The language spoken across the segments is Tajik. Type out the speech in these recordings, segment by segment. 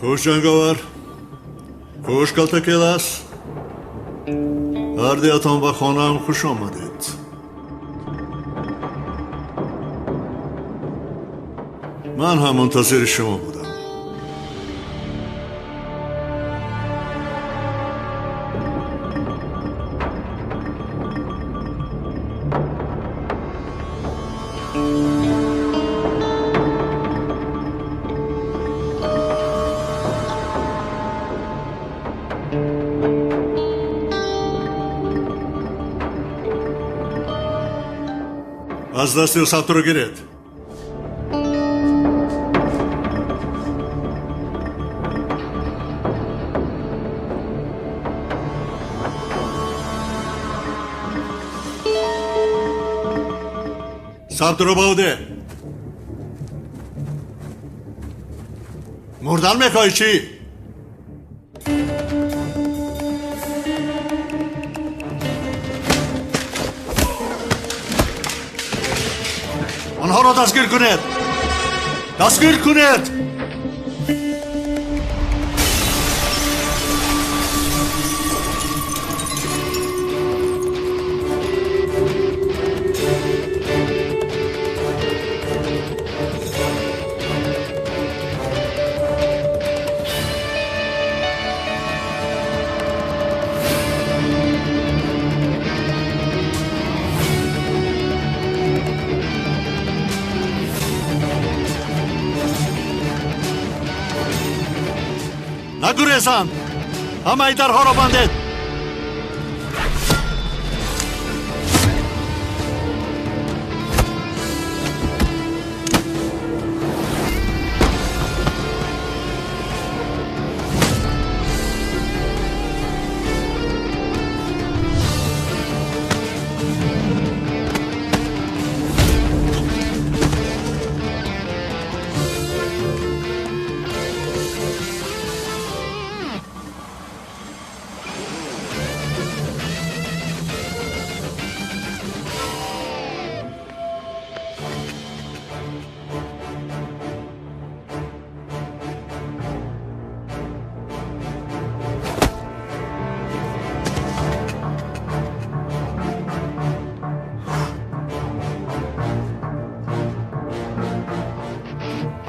Хуш ҷанговар, хуш калтакелас. Ҳардуятон ба хонаам хуш омадед. Ман ҳам мунтазири шумо будам. Аз дасти ӯ сабтро гиред. Сабтро ба ӯ деҳ. Мурдан мехоҳӣ чӣ? Онҳоро дастгир кунед! Дастгир кунед! Нагурезанд! Ҳамаи дарҳоро бандед!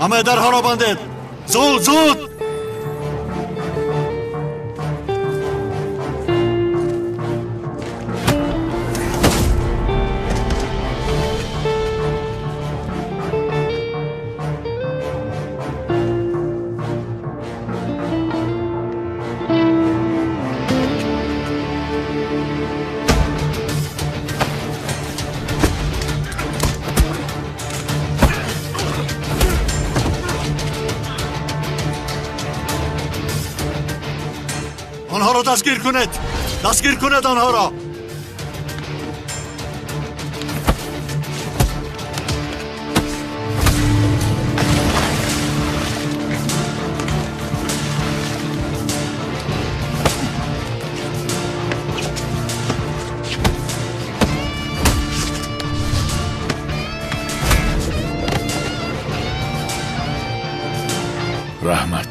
Ҳамаи дарҳоро бандед! Зуд, зуд! Онҳоро дастгир кунед! Дастгир кунед онҳоро! Раҳмат.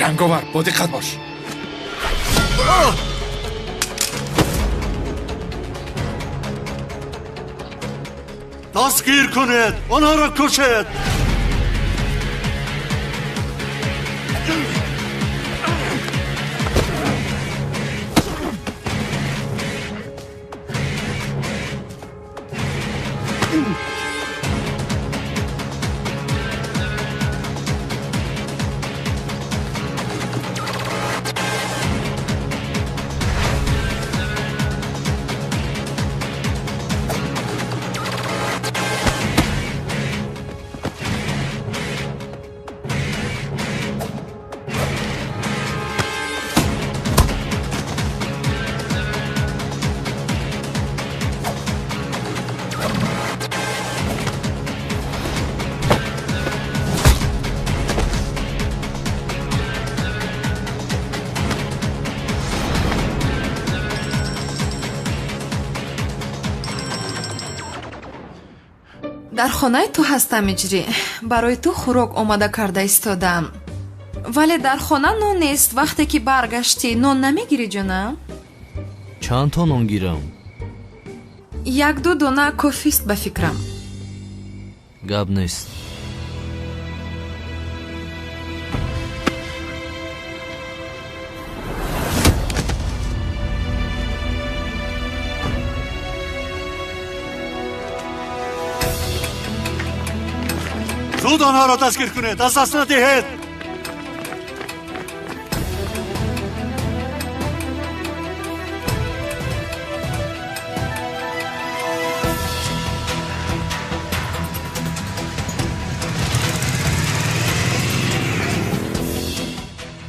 Ҷанговар, бо диққат бош. Дастгир кунед! Онҳоро кушед! Дар хонаи ту ҳастам, иҷрӣ. Барои ту хӯрок омода карда истодаам. Вале дар хона нон нест. Вақте ки баргаштӣ, нон намегирӣ, ҷонам? Чанд то нон гирам? Як-ду дона кофист ба фикрам. Гап нест. Зуд онҳоро дастгир кунед, аз даст надиҳед.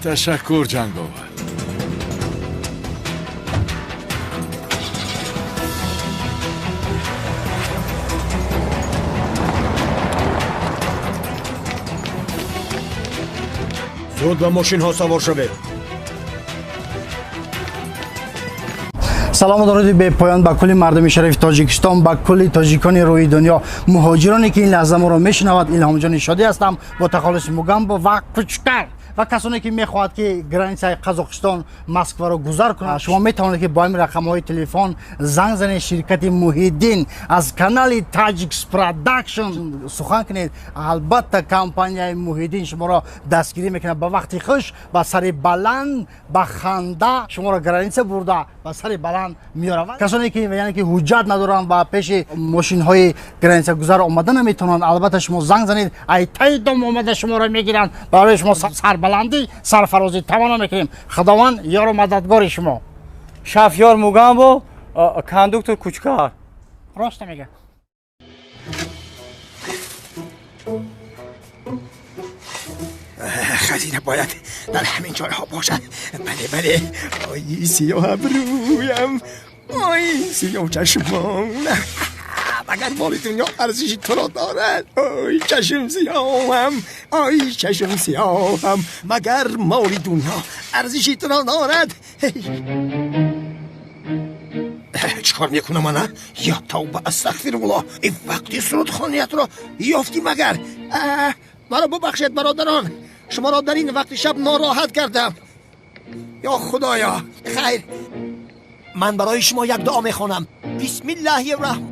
Ташаккур, ҷанговар. Зуд ба мошинҳо савор шавед. Салому дуруди бепоён ба кулли мардуми шарифи Тоҷикистон, ба кулли тоҷикони рӯи дунё, муҳоҷироне ки ин лаҳза моро мешунавад. Илҳомҷони Шодӣ ҳастам бо тахаллуси Мугамбо ва Кучкар ва касоне ки мехоҳад ки границаи Қазоқистон Москваро гузар кунад, шумо метавонед ки бо ҳамин рақамҳои телефон занг занед. Ширкати Муҳиддин аз канали Таҷикс Продакшн сухан кунед. Албатта компанияи Муҳиддин шуморо дастгирӣ мекунад. Ба вақти хуш, ба сари баланд, ба ханда шуморо граница бурда ба сари баланд меоравад. Касоне ки яъне ки ҳуҷҷат надоранд ва пеши мошинҳои граница гузар омада наметавонанд, албатта шумо занг занед, ай таи дом омада шуморо мегиранд. Барои шумо сарбаландӣ, сарфарозӣ таманно мекунем. Худованд ёру мададгори шумо. Шафёр Мугамбо, кондуктор Кучкар. Рост мега. Хазина бояд дар ҳамин ҷойҳо бошад. Бале, бале. Ой, сиёҳ абрӯям, ой, сиёҳ чашмон, магар моли дунё арзиши туро дорад? Ой, чашм сиёҳам, ой, чашм сиёҳам, магар моли дунё арзиши туро дорад? Чикор мекунам ана? Ё тавба, астағфируллоҳ. Ин вақти сурудхониятро ёфтӣ магар? Маро бубахшед, бародарон, шуморо дар ин вақти шаб нороҳат кардам. Ё худоё, хайр, ман барои шумо як дуо мехонам. Бисмиллаҳи раҳмон.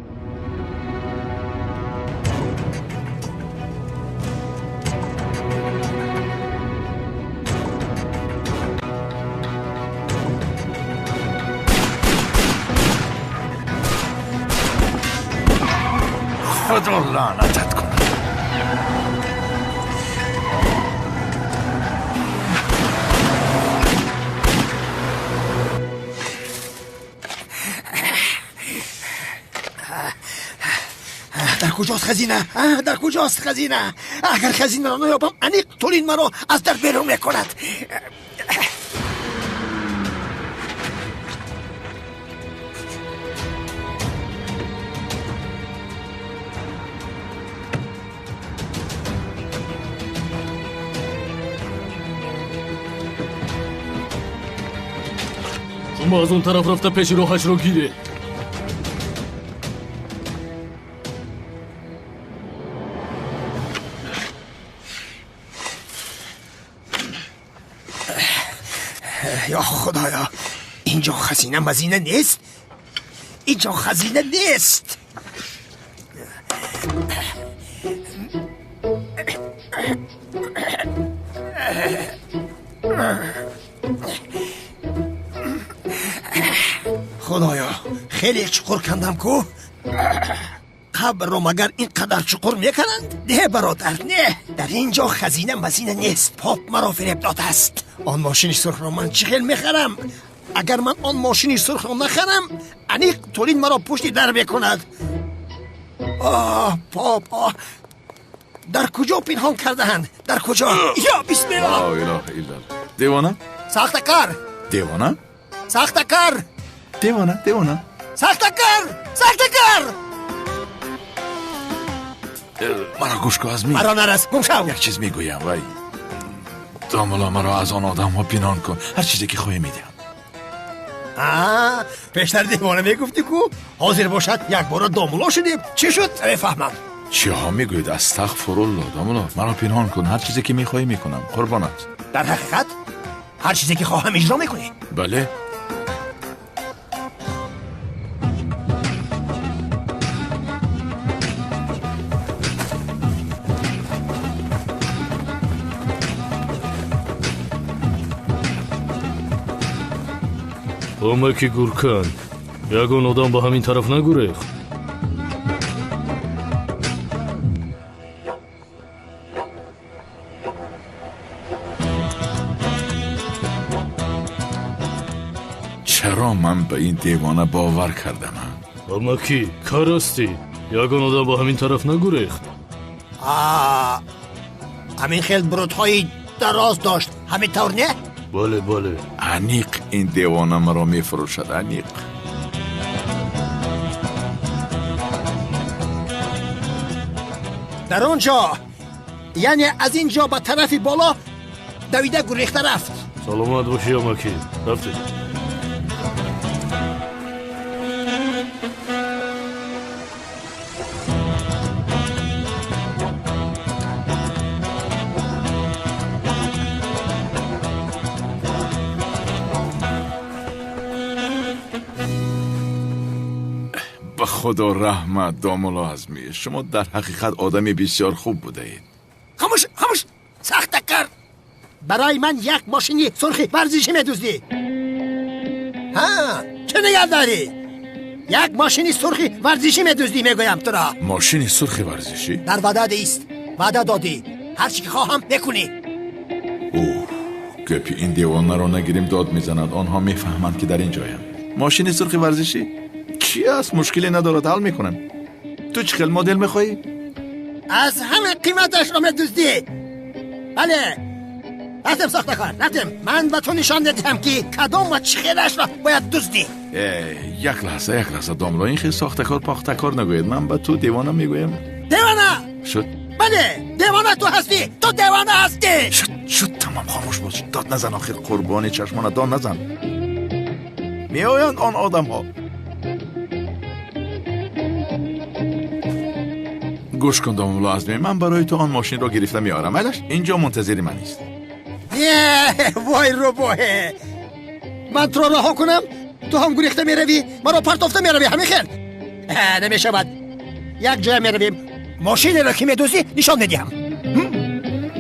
Худо лаънатат кунад. Дар куҷост хазина? Дар куҷост хазина? Агар хазинаро наёбам, аниқ Тулин маро аз дар берун мекунад. Шумо аз он тараф рафта пеши роҳашро гиред. Ё худоё, инҷо хазина мазина нест, инҷо хазина нест. Худоё, хеле чуқур кандам ку. Қабрро магар ин қадар чуқур мекунанд? Не, бародар, не, дар ин ҷо хазина мазина нест. Поп маро фиреб додааст. Он мошини сурхро ман чӣ хел мехарам? Агар ман он мошини сурхро нахарам, аниқ Тулин маро пушти дар мекунад. Оҳ, поп, оҳ, дар куҷо пинҳон кардаанд? Дар куҷо? Ё бисмиллоҳ! Ло илоҳа иллаллоҳ. Девона? Сахтакар! Девона? Сахтакар! Девона, девона. Сахтакар! Сахтакар! Маро гӯш кун, Азмин. Маро нарас, гум шав. Як чиз мегӯям, вай. Домулло, маро аз он одамҳо пинҳон кун. Ҳар чизе ки хоҳӣ медиҳам. Пештар девона мегуфтӣ ку, ҳозир бошад якбора домулло шудем. Чӣ шуд? Мефаҳмам. Чиҳо мегӯед? Астағфирулло, домулло, маро пинҳон кун. Ҳар чизе ки мехоҳӣ мекунам, қурбонат. Дар ҳақиқат ҳар чизе ки хоҳам иҷро мекунӣ? Бале. Омаки Гуркан, ягон одам ба ҳамин тараф нагурехт? Чаро ман ба ин девона бовар кардам? Амаки, кар ҳастӣ? Ягон одам ба ҳамин тараф нагурехт? Ҳамин хел брудҳои дароз дошт, ҳамин тавр не? Бале, бале. Аниқ ин девона маро мефурӯшад, аниқ. Дар он ҷо, яъне аз ин ҷо ба тарафи боло давида гурехта рафт. Саломат бошӣ, амаки. Рафтед. Ба худо раҳмат, домулло Азмӣ, шумо дар ҳақиқат одами бисёр хуб будаед. Хомӯш, хомӯш, сахтакар! Барои ман як мошини сурхи варзишӣ медуздӣ. Ҳа, чӣ нигар дорӣ? Як мошини сурхи варзишӣ медуздӣ, мегӯям туро. Мошини сурхи варзишӣ? Дар ваъда ист, ваъда додӣ. Ҳар чӣ ки хоҳам мекунӣ. Оҳ, гапи ин девонаро нагирем, дод мезанад. Онҳо мефаҳманд, ки дар ин ҷоям. Мошини сурхи варзишӣ? Чӣ аст? Мушкиле надорад, ҳал мекунам. Ту чӣ хел модел мехоҳӣ? Аз ҳама қиматашро медуздӣ. Бале, рафтем, сохтакор, рафтем. Ман ба ту нишон медиҳам, ки кадом ва чӣ хелашро бояд дуздӣ. Як лаҳза, як лаҳза, домло, ин хел сохтакор похтакор нагӯед. Ман ба ту девона мегӯям. Девона? Шуд. Бале, девона ту ҳастӣ, ту девона ҳастӣ. Шуд, шуд, тамом, хомӯш бош. Дод назан, охир қурбони чашмона, дод назан. Меоянд он одамҳо. Гӯш кун, домулло Азмӣ, ман барои ту он мошинро гирифта меорам. Айлаш, инҷо мунтазири ман ист. Вой рӯбоҳе, ман туро раҳо кунам, ту ҳам гурехта меравӣ, маро партофта меравӣ. Ҳамин хел намешавад. Як ҷоя меравем, мошинеро ки медуздӣ нишон медиҳам.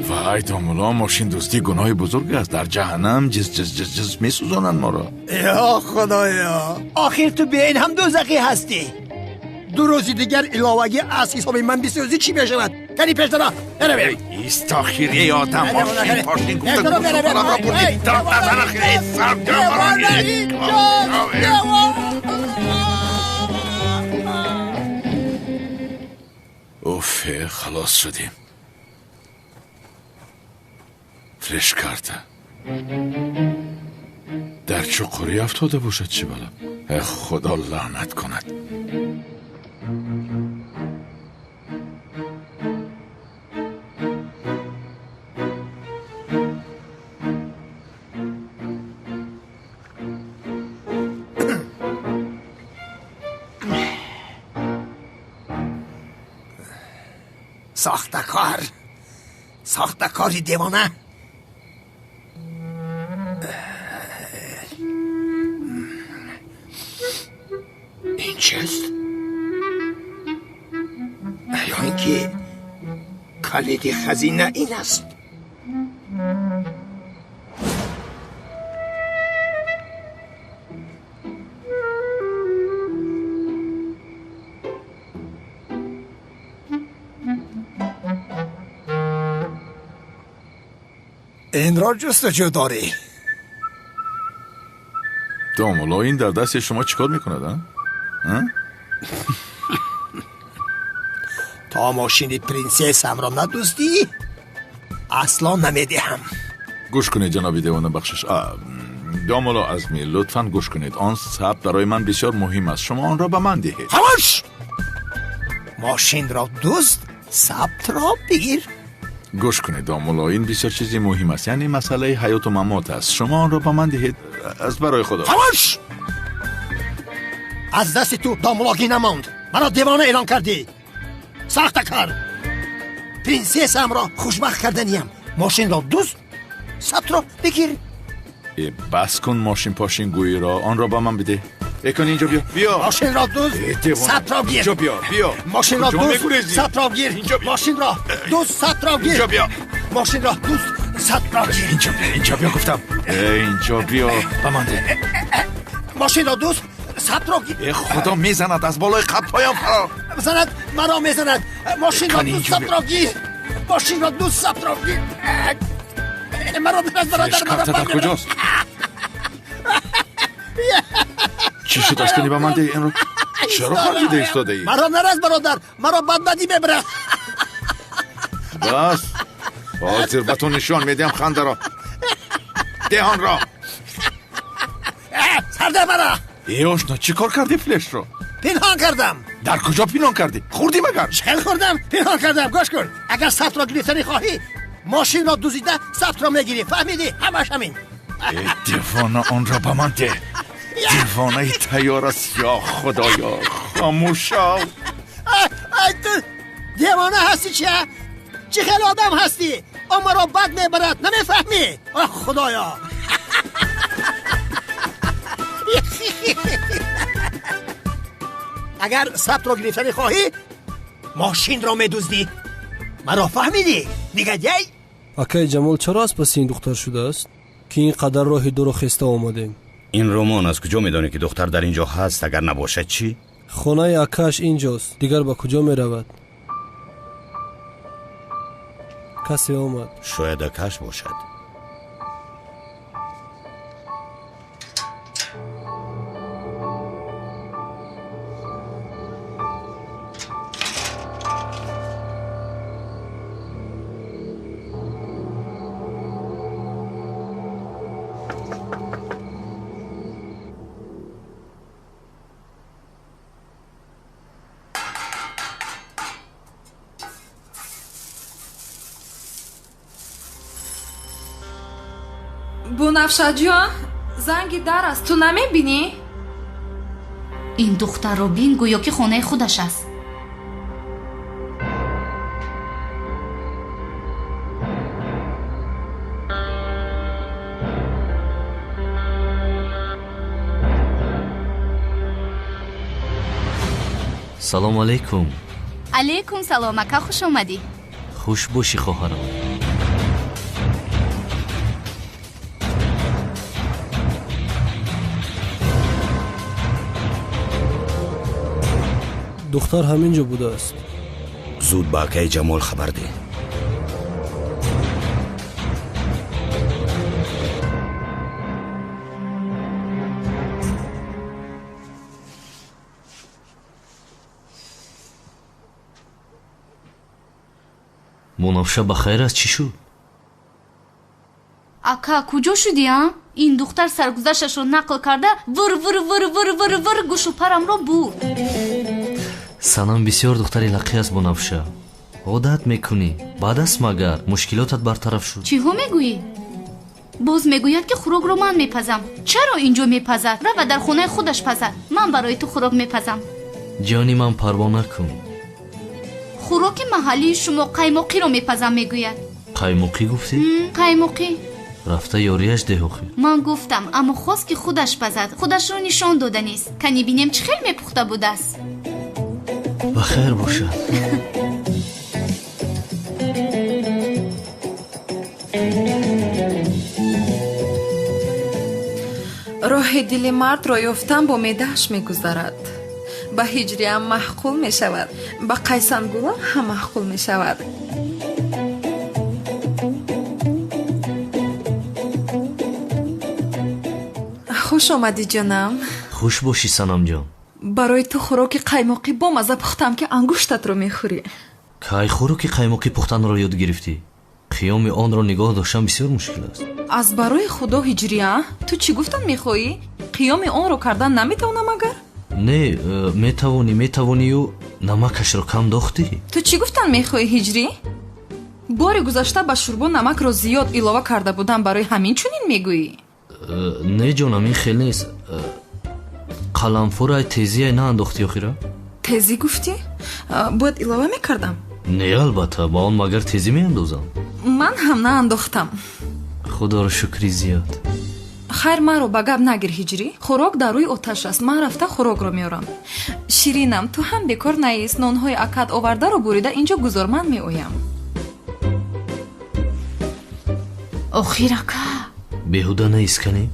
Вай домулло, мошиндуздӣ гуноҳи бузург аст. Дар ҷаҳаннам ҷиз ҷиз ҷиз ҷиз месӯзонанд моро. Ё худоё, охир ту бе ин ҳам дӯзахӣ ҳастӣ. Ду рӯзи дигар иловагӣ аз ҳисоби ман бисӯзӣ чӣ мешавад? Кани пештара меравем. Ист охир, эй одам, мошин пошин гуфта гӯшро бурдӣ. Дод назан охир, эй Уф, халос шудем. Флешкарта дар чуқурӣ афтода бошад, чӣ бала? Худо лаънат кунад. Сохтакор, сохтакори девона. Ин чист? Ё ин ки калиди хазина ин аст? Инро ҷустуҷӯ дорӣ? Домулло, ин дар дасти шумо чӣ кор мекунад? То мошини принсессамро надуздӣ, асло намедиҳам. Гӯш кунед, ҷаноби девона, бахшиш. Домулло Азмӣ, лутфан гӯш кунед. Он сабт барои ман бисёр муҳим аст. Шумо онро ба ман диҳед. Хомӯш! Мошинро дузд, сабтро бигир. Гӯш кунед, домулло, ин бисёр чизи муҳим аст. Яъне масъалаи ҳаёту мамот аст. Шумо онро ба ман диҳед аз барои худо. Хомӯш! Аз дасти ту домуллогӣ намонд. Маро девона эълон кардӣ. Сахтакар, принсессаамро хушбахт карданиям. Мошинро дузд, сабтро бигир. Бас кун мошин пошин гӯиро, онро ба ман бидеҳ. Экон, инҷо биё, биё. Мошинро дузд, сабтро гир. Инҷо биё, биё. Мошинро дузд, сабтро гир. Мошинро дузд, сабтро гир. Инҷо биё. Мошинро дузд, сабтро гир. Инҷо биё, инҷо биё гуфтам. Инҷо биё, ба ман деҳ. Мошинро дузд, сабтро гир. Э, худо мезанад аз болои қабҳоям фаро. Занад, маро мезанад. Мошинро дузд, сабтро гир. Мошинро дузд, сабтро гир. Маро бираз, бародар, маро. Дар куҷост? Чӣ шуд? Аз кани ба ман деҳ инро. Чаро хандида истодаӣ? Маро нараз, бародар, маро бадбадӣ мебарад. Бас, ҳозир ба ту нишон медиҳам хандаро. Деҳ онро. Сарде маро. Э, ошно, чӣ кор кардӣ флешро? Пинҳон кардам. Дар куҷо пинҳон кардӣ? Хӯрдӣ магар? Хел хӯрдам, пинҳон кардам. Гӯш кун, агар сабтро гирифтанӣ хоҳӣ, мошинро дузида сабтро мегирӣ. Фаҳмидӣ? Ҳамаш ҳамин. Э, девона, онро ба ман деҳ. Девонаи тайёр аст. Ё худоё, хомӯш шав. Ай, ту девона ҳастӣ чи? Чӣ хел одам ҳастӣ? Он маро бад мебарад, намефаҳмӣ? Оҳ, худоё. Агар сабтро гирифтанӣ хоҳӣ, мошинро медуздӣ. Маро фаҳмидӣ, негодяй? Акаи Ҷамол чаро аз паси ин духтар шудааст, ки ин қадар роҳи дуро хеста омадем? Ин ромон аз куҷо медонӣ, ки духтар дар ин ҷо ҳаст? Агар набошад чӣ? Хонаи акааш инҷост, дигар ба куҷо меравад? Касе омад. Шояд акааш бошад. Бунафшаҷон, занги дар аст, ту намебинӣ? Ин духтарро бин, гӯё ки хонаи худаш аст. Салом алейкум. Алейкум салом, ака, хуш омадӣ. Хуш бошӣ, хоҳарам. Духтар ҳамин ҷо будааст. Зуд ба акаи Ҷамол хабар деҳ. Мунафша, ба хайр аст, чӣ шуд? Ака, куҷо шудӣ, а? Ин духтар саргузашташро нақл карда, вир вир вир вир вир вир гӯшу парамро бурд. Санам бисёр духтари лақӣ аст, Бунафша. Одат мекунӣ. Баъд аст магар мушкилотат бартараф шуд. Чиҳо мегӯӣ? Боз мегӯяд, ки хӯрокро ман мепазам. Чаро инҷо мепазад? Рава, дар хонаи худаш пазад. Ман барои ту хӯрок мепазам. Ҷони ман, парво накун. Хӯроки маҳаллии шумо қаймоқиро мепазам, мегӯяд. Қаймоқӣ гуфтӣ? Қаймоқӣ. Рафта ёрияш деҳ охир. Ман гуфтам, аммо хост, ки худаш пазад. Худашро нишон доданист. Кани бинем, чӣ хел мепухта будааст. Ба хайр бошад. Роҳи дили мардро ёфтан бо меъдааш мегузарад. Ба ҳиҷриам маъқул мешавад, ба қайсангулам ҳам маъқул мешавад. Хуш омадӣ, ҷонам. Хуш бошӣ, Санамҷон. Барои ту хӯроки қаймоқӣ бомазза пухтам, ки ангуштатро мехӯрӣ. Кай хӯроки қаймоқӣ пухтанро ёд гирифтӣ? Қиёми онро нигоҳ доштан бисёр мушкил аст. Аз барои худо, ҳиҷрия, ту чӣ гуфтан мехоҳӣ? Қиёми онро кардан наметавонам агар? Не, метавонӣ, метавонию намакашро кам дохтӣ. Ту чӣ гуфтан мехоҳӣ, ҳиҷрӣ? Бори гузашта ба шӯрбо намакро зиёд илова карда будам, барои ҳамин чунин мегӯӣ? Не, ҷонам, ин хел нест. Қаламфурай тезиай наандохтӣ охира? Тезӣ гуфтӣ? Бояд илова мекардам? Не, албатта, ба он магар тезӣ меандозам? Ман ҳам наандохтам. Худоро шукри зиёд. Хайр, маро ба гап нагир, Ҳиҷрӣ. Хӯрок дар рӯи оташ аст, ман рафта хӯрокро меорам. Ширинам, ту ҳам бекор наист, нонҳои акат овардаро бурида инҷо гузор, ман меоям. Охир, ака. Беҳуда наисканӣ?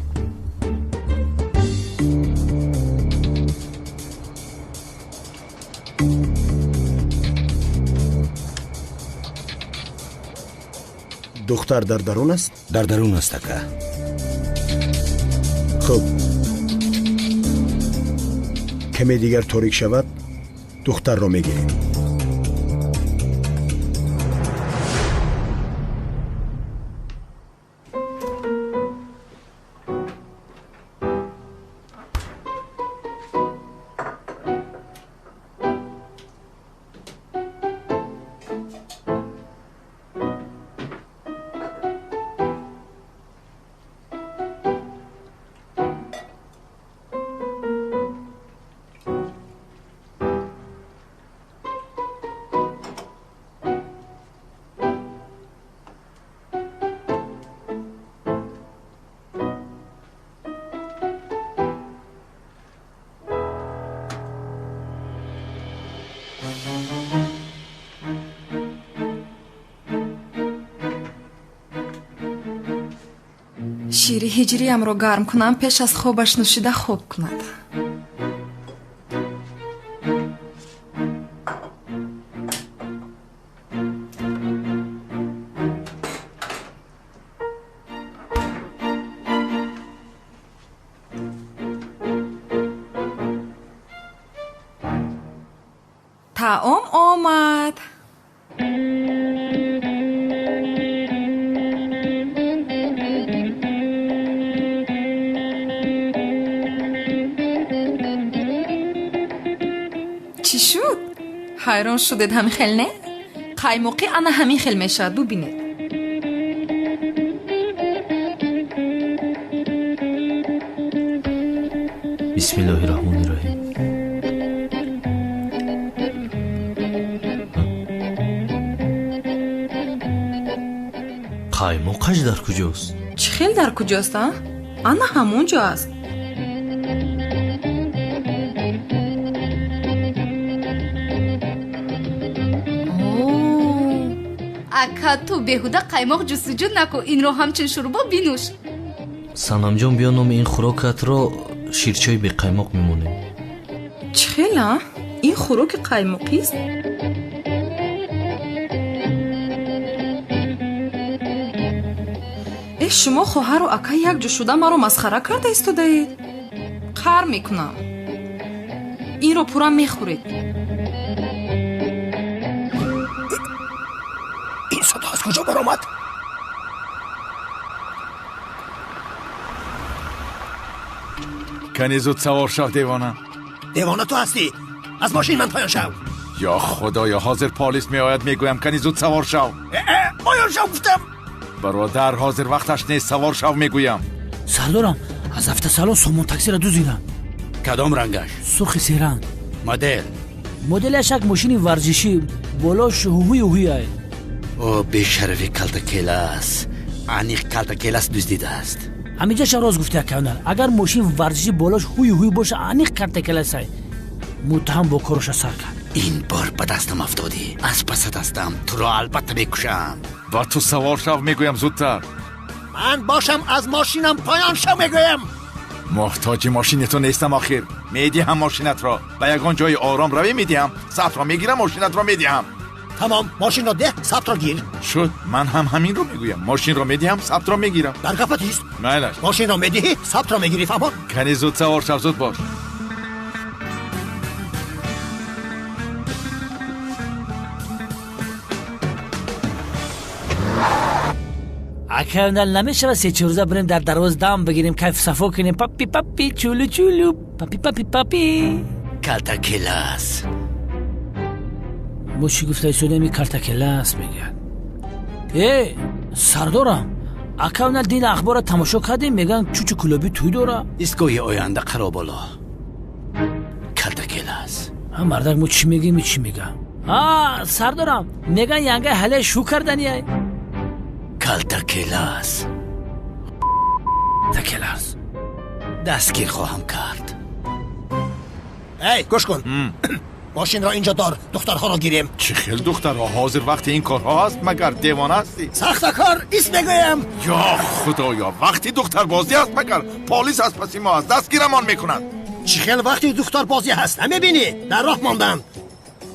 Духтар дар дарун аст? Дар дарун аст, ака. Хуб, каме дигар торик шавад, духтарро мегирем. Шири ҳиҷриямро гарм кунам, пеш аз хобаш нӯшида хоб кунад. Таом омад. Чӣ шуд? Ҳайрон шудед ҳамин хел, не? Қаймоқӣ ана ҳамин хел мешавад, бубинед. Бисмиллоҳи раҳмони раҳим. Қаймоқаш дар куҷост? Чӣ хел дар куҷост, а? Ана ҳамон ҷо аст. Ака, ту беҳуда қаймоқ ҷустуҷӯ накун, инро ҳамчун шӯрбо бинӯш. Санамҷон, биё номи ин хӯрокатро ширчои беқаймоқ мемонем. Чӣ хел, а? Ин хӯроки қаймоқист? Э, шумо хоҳару ака якҷо шуда маро масхара карда истодаед? Қар мекунам. Инро пурра мехӯред. Ин садо аз куҷо баромад? Кани зуд савор шав, девона. Девона ту ҳастӣ. Аз мошин ман поён шав. Ё худоё, ҳозир полис меояд, мегӯям кани зуд савор шав. Поён шав гуфтам. Бародар, ҳозир вақташ нест, савор шав мегӯям. Сардорам, аз автосалон сомон таксиро дуздидам. Кадом рангаш? Сурхи серанг. Модел? Моделаш як мошини варзишӣ, болош ҳуҳуи ҳуҳуяй. О, бешарафи калтакелас, аниқ калтакелас дуздидааст. Ҳаминҷаша рост гуфти, акаунар. Агар мошин варзишӣ болош ҳуи ҳуй боша, аниқ калтакеласай. Муттаҳам бо короша сар кард. Ин бор ба дастам афтодӣ, аз пасат ҳастам, туро албатта мекушам. Ба ту савор шав мегӯям зудтар. Ман бошам, аз мошинам поён шав мегӯям. Муҳтоҷи мошини ту нестам охир. Медиҳам мошинатро. Ба ягон ҷои ором равӣ медиҳам. Сабтро мегирам, мошинатро медиҳам. Тамом, мошинро деҳ, сабтро гир. Шуд, ман ҳам ҳаминро мегӯям. Мошинро медиҳам, сабтро мегирам. Дар гапат ист. Майлаш. Мошинро медиҳӣ, сабтро мегирӣ, фаҳмон? Кани зуд савор шав, зуд бош. Акаунал, намешавад се-чор рӯза бирем дар дарвоз дам бигирем, кайфу сафо кунем, папи папи чулу чулу папи папи папи. Калтакелас. Мо чӣ гуфта истодем, и калтакелас мегӯяд. Э, сардорам, акаунал, дин ахборро тамошо кардем, мегӯянд чучу кулобӣ тӯй дора. Истгоҳи оянда қаро боло. Калтакелас. Мардак мо чӣ мегӯем, чӣ мегӯям? Сардорам, меган янга ҳале шу карданияй. Калтакелас. Такелас. Дастгир хоҳам кард. Эй, гӯш кун. Мошинро инҷо дор, духтарҳоро гирем. Чӣ хел духтарҳо? Ҳозир вақти ин корҳо аст, магар девона ҳастӣ? Сахтакор, ис мегӯям. Ё худоё, вақти духтарбозӣ аст магар? Полис аз паси мо аст, дастгирамон мекунад. Чӣ хел вақти духтарбозӣ ҳаст, намебинӣ? Дар роҳ монданд.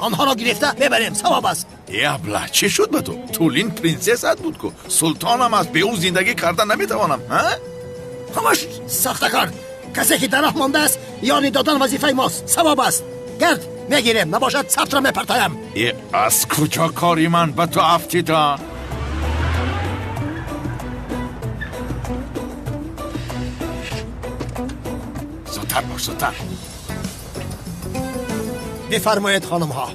Онҳоро гирифта мебарем, савоб аст. Э абла, чӣ шуд ба ту? Тулин принсессат буд ку, султонам аст, бе ӯ зиндагӣ карда наметавонам. Хомӯш, сахтакор. Касе ки дар роҳ мондааст, ёри додан вазифаи мост, савоб аст. Гард, мегирем, набошад сабтро мепартоям. Э аз куҷо кори ман ба ту афтида? Зудтар бош, зудтар. Бифармоед, хонумҳо.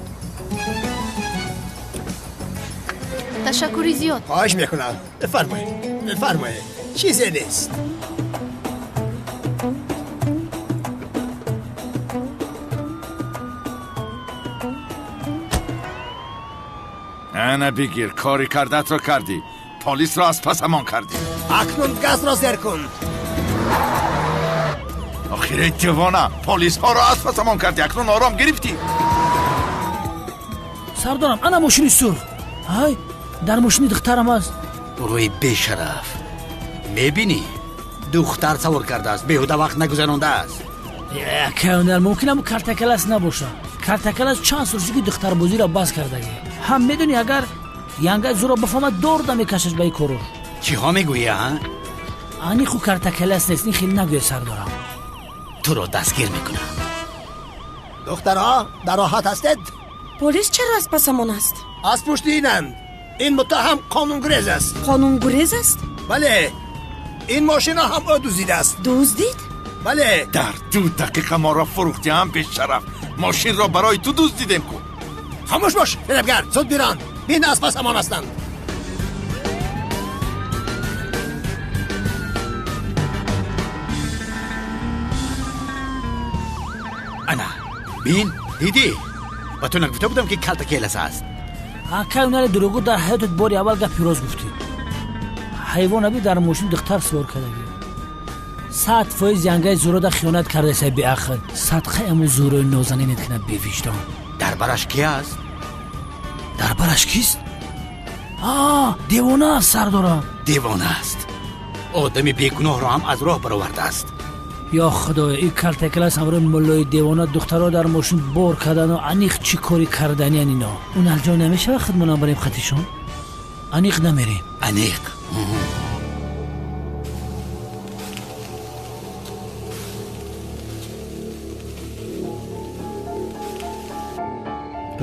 Ташаккури зиёд. Хоҳиш мекунам, бифармоед, бифармоед, чизе нест. Ана бигир, кори кардатро кардӣ, полисро аз пасамон кардӣ. Акнун газро зер кун. Охире девона, полисҳоро аз пасамон кардӣ, акнун ором гирифтӣ. Сардорам, ана мошини сурх. Ҳай, дар мошини духтарам аст. Рӯи бешараф, мебинӣ, духтар савор кардааст, беҳуда вақт нагузарондааст. Акаунар, мумкин ам картакалас набошад. Картакалас чанд сол шуд ки духтарбозиро бас кардагӣ. Ҳам медонӣ, агар янга зуро бафаҳмад, дорда мекашаш ба ин корор. Чиҳо мегӯӣ, а? Ани ху картакалас нест, ин хеле нагӯя, сардорам. Туро дастгир мекунам. Духтарҳо, дар роҳат ҳастед? Полис чаро аз пасамон аст? Аз пушти инанд. Ин муттаҳам қонунгурез аст. Қонунгурез аст? Бале, ин мошинро ҳам ӯ дуздидааст. Дуздид? Бале. Дар 2 дақиқа моро фурӯхтӣ, ҳам бешараф. Мошинро барои ту дуздидем ку. Хомӯш бош, фиребгар, зуд биран. Бин, аз пасамон ҳастанд. Ана, бин, дидӣ? Ба ту нагуфта будам, ки калтакелас аст? Акай унари дурӯғу, дар ҳаётат бори аввал гапи рост гуфтӣ. Ҳайвон аби дар мошин духтар сувор кардагӣ. 100% янгаи зурода хиёнат кардасай, беақл. Садқаи аму зурои нозанинет кунад, бевиҷдон. Дар бараш ки аст? Дар бараш кист? Девона аст, сардорам. Девона аст. Одами бегуноҳро ҳам аз роҳ баровардааст. Ё худоё, ин калтакалас ҳамроҳи муллои девона духтаро дар мошин бор кардану аниқ чӣ кори карданиян ино. Он алҷо намешава худмонам барем хатишон? Аниқ намерем. Аниқ.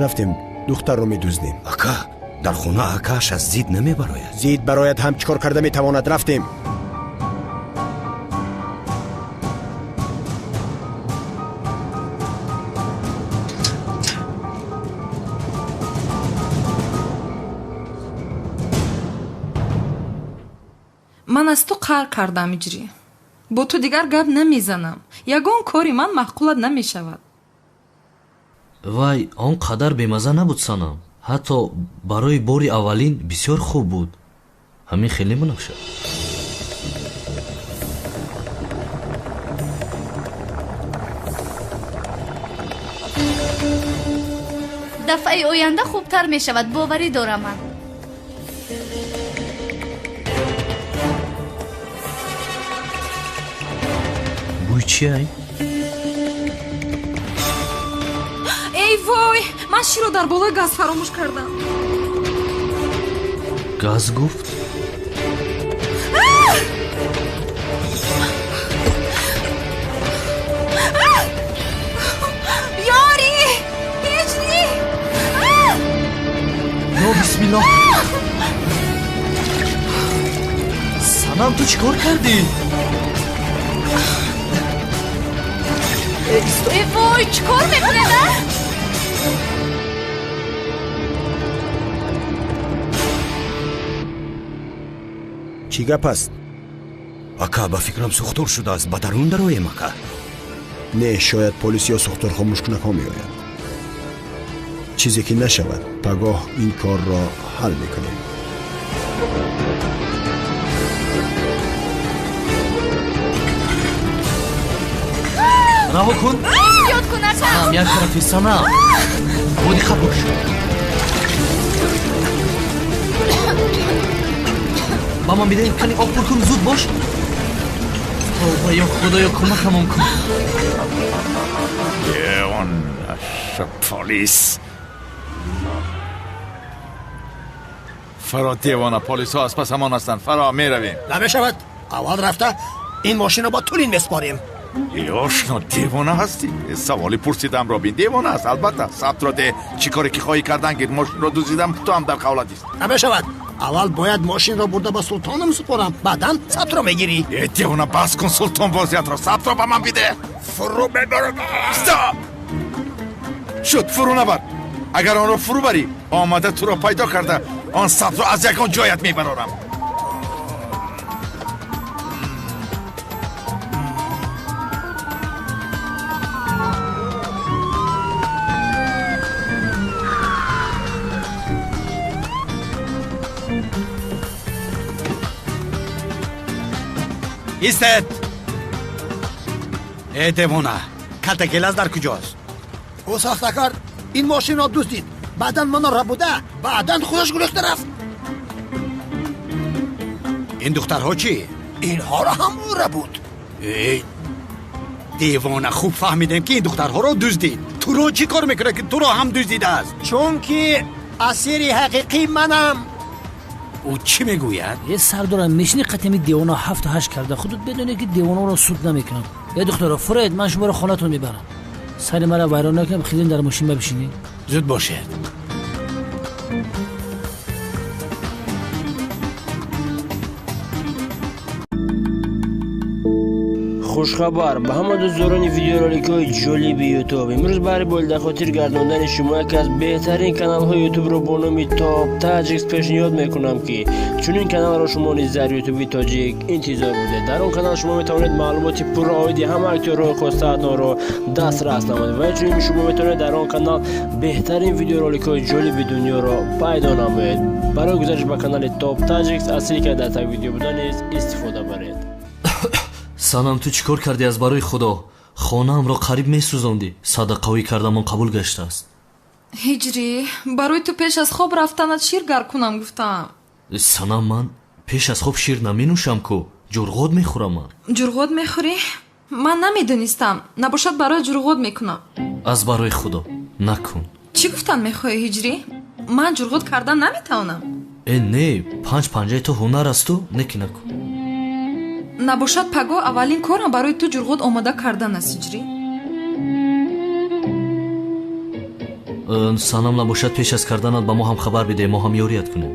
Рафтем, духтарро медуздем. Ака, дар хона акааш аз зид намебарояд. Зид барояд ҳам чӣ кор карда метавонад? Рафтем. Ман аз ту қаҳр кардам, иҷрӣ. Бо ту дигар гап намезанам. Ягон кори ман маъқулат намешавад. Вай он қадар бемаза набуд, санам. Ҳатто барои бори аввалин бисёр хуб буд. Ҳамин хеле мунавша. Дафъаи оянда хубтар мешавад, боварӣ дорам ман. Бӯй чи ай? Эй вой, ман широ дар болои газ фаромӯш кардам. Газ гуфт? Ёри! Ҳеҷ ни! Ё бисмиллоҳ! Санам, ту чӣ кор кардӣ? Эй вой, чӣ кор мекунед, а? Чӣ гап аст? Ака, ба фикрам сӯхтор шудааст, ба дарун дароем, ака. Не, шояд полис ё сӯхторхомӯшкунакҳо меоянд. Чизе ки нашавад, пагоҳ ин корро ҳал мекунем. Раҳо кун. Ёд кун, ака. Санам, як тарафи, Санам, бодиққат бош. Ба ман бидеҳ, кани об пур кун, зуд бош. Тавба, ё Худоё, кӯмакамон кун. Он полис. Фаро, девона, полисҳо аз пасамон ҳастанд. Фаро, меравем. Намешавад, аввал рафта ин мошинро ба Тулин месупорем. Э, ошно, девона ҳастӣ? Саволи пурсидамро бин. Девона аст, албатта. Сабтро де, чӣ коре ки хоҳӣ кардан гир. Мошинро дуздидам, ту ҳам дар қавлатист. Намешавад, аввал бояд мошинро бурда ба султоном супорам, баъдан сабтро мегирӣ. Э, девона, бас кун султон бозиятро, сабтро ба ман биде. Фурӯ мебарам. Стоп, шуд, фурӯ набар. Агар онро фурӯ барӣ, омада туро пайдо карда, он сабтро аз ягон ҷоят мебарорам. Истед! Э, девона, калтакелаз дар куҷост? Ӯ сохтакор ин мошинро дуздид, баъдан маро рабуда, баъдан худаш гурехта рафт. Ин духтарҳо чӣ? Инҳоро ҳам ӯ рабуд. Э, девона, хуб фаҳмидем, ки ин духтарҳоро дуздид. Туро чӣ кор мекунад, ки туро ҳам дуздидааст? Чунки асири ҳақиқӣ манам. Ӯ чӣ мегӯяд? Е, сардорам, мешини қатами девона ҳафту ҳашт карда, худут медонед, ки девонаро суд намекунам. Е, духтаро, фуред, ман шуморо хонатон мебарам. Сари мара вайрон накунам, хизин дар мошин бабишинед. Зуд бошед. Хушхабар ба ҳама дӯстдорони видеороликҳои ҷолиби Ютуб. Имрӯз баҳри болидахотир гардондани шумо яке аз беҳтарин каналҳои Ютубро бо номи Топ Таҷикс пешниҳод мекунам, ки чунин каналро шумо низ дар Ютуби тоҷик интизор будед. Дар он канал шумо метавонед маълумоти пурра оиди ҳама актёрҳои хостаатонро дастрас намоед ва инчунин шумо метавонед дар он канал беҳтарин видеороликҳои ҷолиби дунёро пайдо намоед. Барои гузариш ба канали Топ Таҷикс аз ссилка дар таг видео буда низ истифода баред. Санам, ту чӣ кор кардӣ, аз барои Худо? Хонаамро қариб месӯзондӣ. Садақаҳои кардамон қабул гаштааст. Ҳиҷрӣ, барои ту пеш аз хоб рафтанат шир гарм кунам гуфтам. Санам, ман пеш аз хоб шир наменӯшам ку, ҷурғот мехӯрам ман. Ҷурғот мехӯрӣ? Ман намедонистам. Набошад, барои ҷурғот мекунам. Аз барои Худо, накун. Чӣ гуфтан мехоҳӣ, Ҳиҷрӣ? Ман ҷурғот кардан наметавонам. Э, не, панҷ панҷаи ту ҳунар асту, не ки накун. Набошад, пагоҳ аввалин корам барои ту ҷурғот омода кардан аст, Ҳиҷрӣ. Санам, набошад, пеш аз карданат ба мо ҳам хабар бидеҳ, мо ҳам ёрият кунем.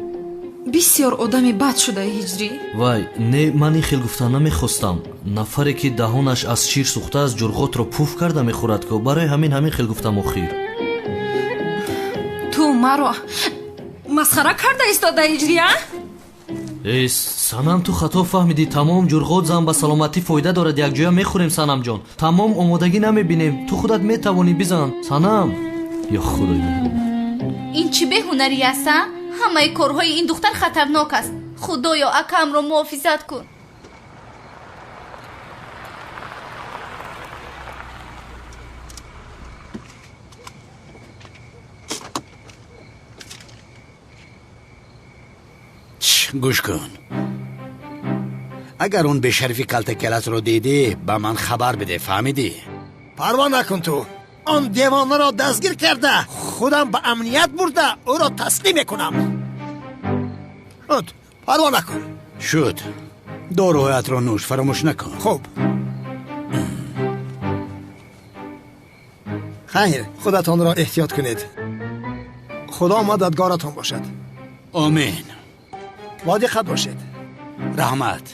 Бисёр одами бад шудаи, Ҳиҷрӣ. Вай, не, ман ин хел гуфта намехостам. Нафаре ки даҳонаш аз шир сӯхтааст, ҷурғотро пуф карда мехӯрад ку, барои ҳамин хел гуфтам охир. Ту маро масхара карда истода, Ҳиҷрӣ, а? Э, Санам, ту хато фаҳмидӣ. Тамом, ҷурғот зан ба саломатӣ фоида дорад, якҷоя мехӯрем, Санамҷон. Тамом, омодагӣ намебинем, ту худат метавонӣ, бизан, Санам. Ё Худои меҳрубон. Ин чӣ беҳунарӣ аст, а? Ҳамаи корҳои ин духтар хатарнок аст. Худоё, акамро муҳофизат кун. Гӯш кун, агар он бешарифи калтакеласро дидӣ, ба ман хабар биде, фаҳмидӣ? Парво накун ту. Он девонаро дастгир карда, худам ба амният бурда, ӯро таслим мекунам. Шуд, парво накун. Шуд, доруҳоятро нӯш, фаромӯш накун. Хуб, хайр, худатонро эҳтиёт кунед. Худо мададгоратон бошад. Омин. Бодиққат бошед. Раҳмат.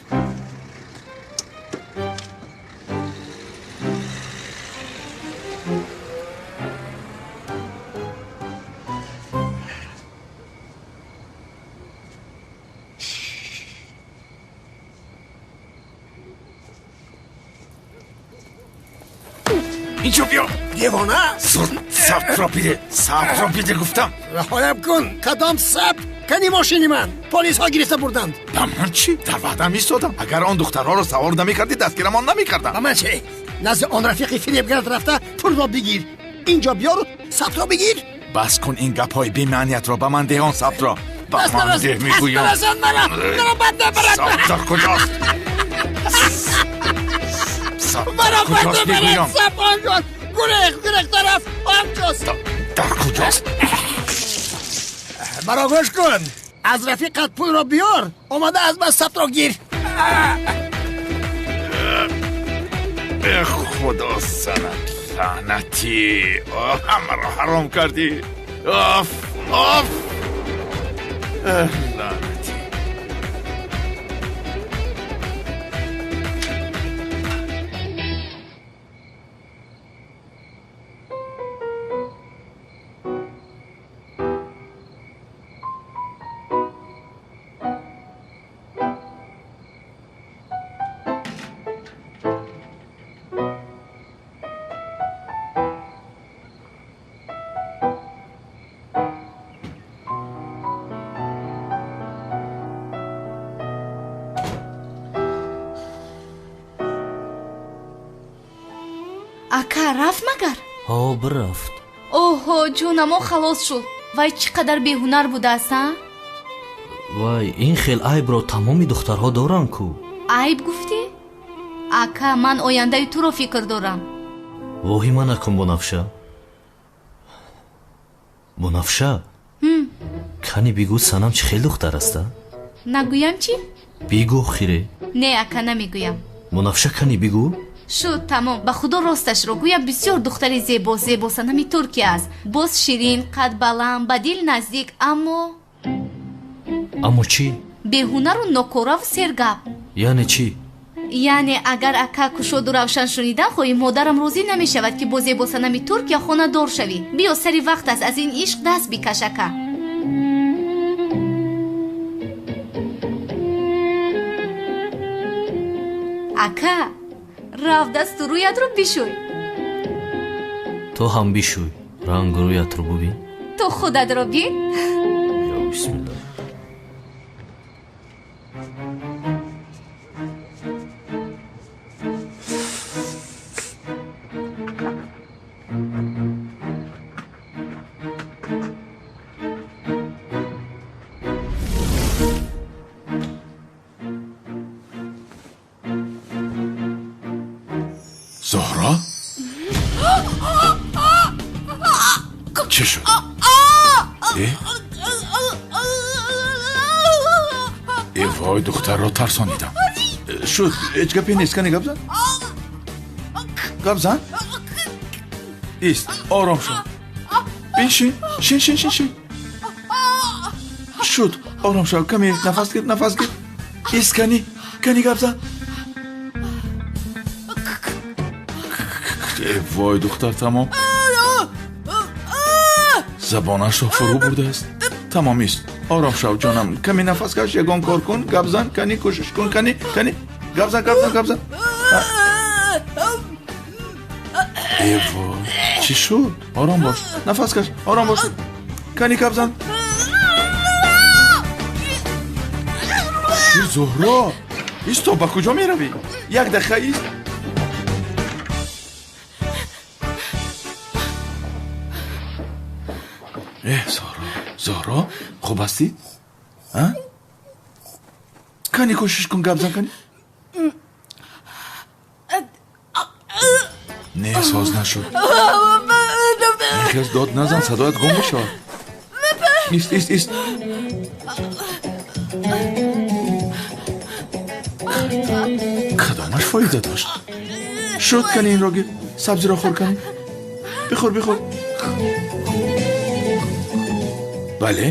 Инҷо биё. Девона? Зуд сабтро биде. Сабтро биде гуфтам. Раҳоям кун. Кадом сабт? Кани мошини ман? Полисҳо гирифта бурданд. Ба ман чӣ? Дар ваъдам истодам. Агар он духтарҳоро савор намекардӣ, дастгирамон намекардам. Ба ман чӣ? Назди он рафиқи фиребгард рафта пулро бигир. Инҷо биёру сабтро бигир. Бас кун ин гапҳои бемаъниятро. Ба ман деҳ он сабтро. Ба ман деҳ мегӯям. Дастнарасон мара! Маро бад набарад! Сабт дар куҷост? Сабт дар Маро бад куҷост набарад! мегӯям? Сабт онҷост! Гурехт, гурехта рафт! Онҷост! Дар куҷост? Маро гӯш кун! Аз рафиқат пулро биёр, омада аз ман сабтро гир. Э худо санат лаънатӣ! Ҳамаро ҳаром кардӣ! Оф, оф! Лаънатӣ! Ака, рафт магар? Ҳо, бирафт. Оҳо, ҷонамо халос шуд. Вай чӣ қадар беҳунар будааст, а? Вай, ин хел айбро тамоми духтарҳо доранд ку. Айб гуфтӣ? Ака, ман ояндаи туро фикр дорам. Воҳима накун, Бунафша. Бунафша, кани бигӯ, Санам чӣ хел духтар аст, а? Нагӯям чӣ? Бигӯ, хире. Не, ака, намегӯям. Бунафша, кани бигӯ. Шуд, тамом. Ба худо росташро гӯям, бисёр духтари зебо, зебо Санами Туркия аст. Боз ширин, қад баланд, ба дил наздик, аммо Аммо чӣ? Беҳунару нокораву сергап. Яъне чӣ? Яъне агар ака кушоду равшан шунидан хоҳӣ, модарам розӣ намешавад, ки бо зебо Санами Туркия хонадор шавӣ. Биё, сари вақт аст, аз ин ишқ даст бикаш, ака. Ака, рав, дасту рӯятро бишӯй. Ту ҳам бишӯй, рангу рӯятро бубин. Ту худатро бин. Ё бисмиллоҳ. Зуҳро? Чӣ шуд? Э? Э вой, духтарро тарсонидам. Шуд, ҳеҷ гапе нест, кани гап зан. Гап зан. Ист, ором шав. Биншин, шин, шин, шин, шин. Шуд, ором шав, каме нафас гир, нафас гир. Ист, кани, кани гап зан. Э вой, духтар тамом. Забонашро фурӯ бурдааст. Тамом, ист. Ором шав, ҷонам. Каме нафас каш, ягон кор кун, гап зан, кани кӯшиш кун, кани, кани. Гап зан, гап зан, гап зан. Э вой, чӣ шуд? Ором бош. Нафас каш, ором бош. Кани гап зан. Зуҳро, исто, ба куҷо меравӣ? Як дақиқа ист. Э, Зуҳро, Зуҳро, хуб ҳастӣ? А? Кани кӯшиш кун, гап зан, кани. Не, соз нашуд. Хез дод назан, садоят гум мешавад. Ист, ист, ист. Кадомаш фоида дошт? Шуд, кани инро гир. Сабзиро хӯр, кани. Бихӯр, бихӯр. Бале.